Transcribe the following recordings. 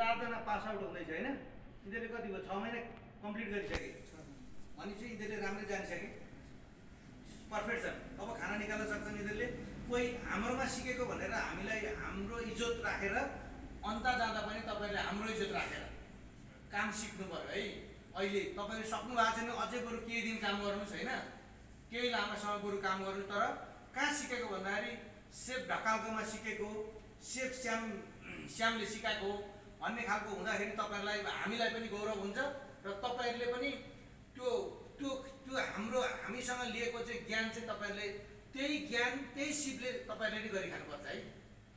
4जना pass out हुँदैछ हैन यिनीहरूले कति भयो 6 महिना कम्प्लिट गरिसके भनेपछि यिनीहरूले राम्रै जानिसके पर्फेक्ट छन् अब खाना निकाल्न सक्छन् यिनीहरूले कोही हाम्रोमा सिकेको भनेर हामीलाई हाम्रो इज्जत राखेर अन्त जाँदा पनि तपाईहरुले हाम्रो इज्जत राखेर काम सिक्नु पर्यो है अहिले तपाईहरु सक्नु भएको छैन अझै बरु केही दिन काम गर्नुस् हैन केही लामो समय बरु काम गर्नुस् तर कहाँ सिकेको भन्दाखेरि सेफ ढकालकोमा सिकेको सेफ श्यामले सिकाएको भन्ने खालको हुँदाखेरि तपाईहरुलाई हामीलाई पनि गौरव हुन्छ र तपाईहरुले पनि त्यो त्यो त्यो हामीसँग लिएको चाहिँ ज्ञान चाहिँ तपाईहरुले त्यही ज्ञान त्यही सिपले तपाईहरुले पनि गरिखानुपर्छ है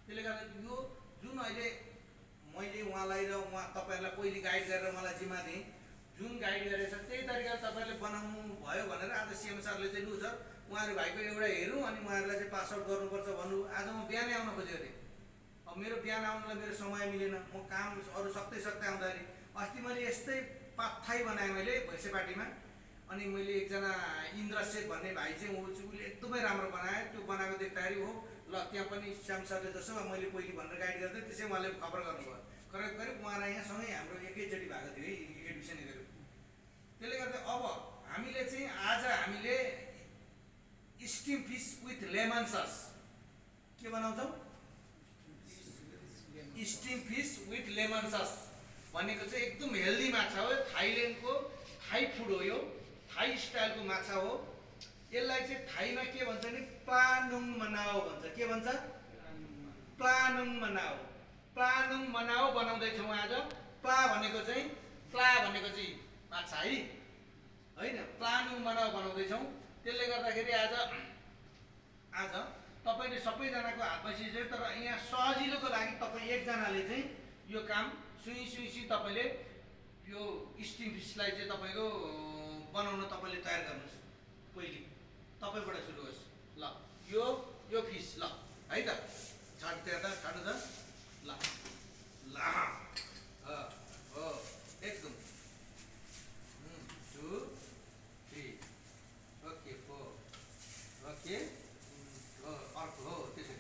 त्यसले गर्दा यो जुन अहिले मैले उहाँलाई र उहाँ तपाईहरुलाई पहिले गाइड गरेर मलाई जिम्मा दिएँ जुन गाइड गरेछ त्यही तरिकाले तपाईहरुले बनाउनु भयो भनेर आज सीएम सरले चाहिँ लु सर उहाँहरु भाइको एउटा हेरौँ अनि उहाँहरुलाई चाहिँ पास आउट गर्नुपर्छ भन्नु आज म बिहानै आउन खोजेको थिएँ अब मेरो बिहान आउनलाई मेरो समय मिलेन म काम अरु सक्दै आउँदाखेरि अस्ति मैले यस्तै पाथाई बनाएँ मैले भैँसेपाटीमा अनि मैले एकजना इन्द्रसेप भन्ने भाइ चाहिँ उसले एकदमै राम्रो बनाए त्यो बनाएको देख्दाखेरि हो ल त्यहाँ पनि श्याम सरले जसो मैले पहिले भनेर गाइड गर्दै त्यसै उहाँले खबर गर्नुभयो करिब उहाँलाई यहाँसँगै हाम्रो एकैचोटि भएको थियो है एडमिसन गरेको त्यसले गर्दा अब हामीले चाहिँ आज हामीले steam fish with lemon sauce के बनाउँछौँ steam fish with lemon sauce भनेको चाहिँ एकदम हेल्दी माछा हो थाइल्यान्डको थाई फुड हो यो थाई स्टाइलको माछा हो यसलाई चाहिँ थाईमा के भन्छ नि प्लानुङ मनाओ भन्छ के भन्छ प्लानुङ मनाओ बनाउँदैछौँ आज प्ला भनेको चाहिँ माछा है होइन प्लानुङ मनाओ बनाउँदैछौँ त्यसले गर्दाखेरि आज तपाईले सबैजनाको हातमा सिक्यो तर यहाँ सजिलोको लागि तपाईँ एकजनाले चाहिँ यो काम सुई तपाईले यो स्टिम फिसलाई चाहिँ तपाईको बनाउन तपाईले तयार गर्नुस् पहिले तपाईबाट सुरु होस् ल यो फिस ल है त छाड्नु त ल हो एकदम 2 3 ओके 4 ओके अर्को हो त्यसरी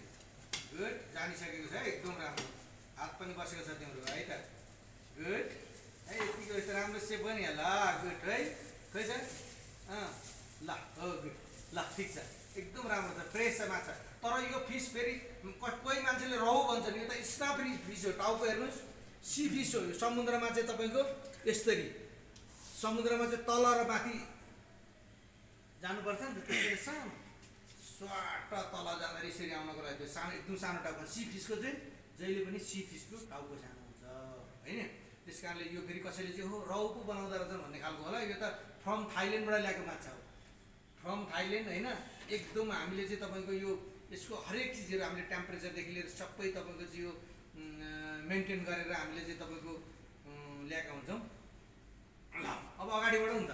गुड जानिसकेको छ एकदम राम्रो हात पनि बसेको छ तिम्रो है त गुड है यतिको यस्तो राम्रो सेप पनि ल गुड है खै छ ल हो गुड ल ठिक छ एकदम राम्रो छ फ्रेस छ माछा तर यो फिस फेरि कोही मान्छेले रहु भन्छ नि यो त स्नाफ फिस हो टाउको हेर्नुस् सी फिस हो यो समुद्रमा चाहिँ तपाईको यसरी समुद्रमा चाहिँ तल र माथि जानुपर्छ नि त त्यसले सानो स्वाट तल जाँदा यसरी आउनको लागि त्यो सानो एकदम सानो टाउको सी फिसको चाहिँ जहिले पनि सी फिसको टाउको सानो हुन्छ हैन त्यस कारणले यो फेरि कसैले चाहिँ हो रहु पो बनाउँदा रहेछ भन्ने खालको होला यो त फ्रम थाइल्यान्डबाट ल्याएको माछा हो फ्रम थाइल्यान्ड हैन एकदम हामीले चाहिँ तपाईको यो यसको हरेक चिजहरु हामीले टेम्परेचरदेखि लिएर सबै तपाईको चाहिँ यो मेन्टेन गरेर हामीले चाहिँ तपाईको ल्याएका हुन्छौँ ल अब अगाडि बढौँ त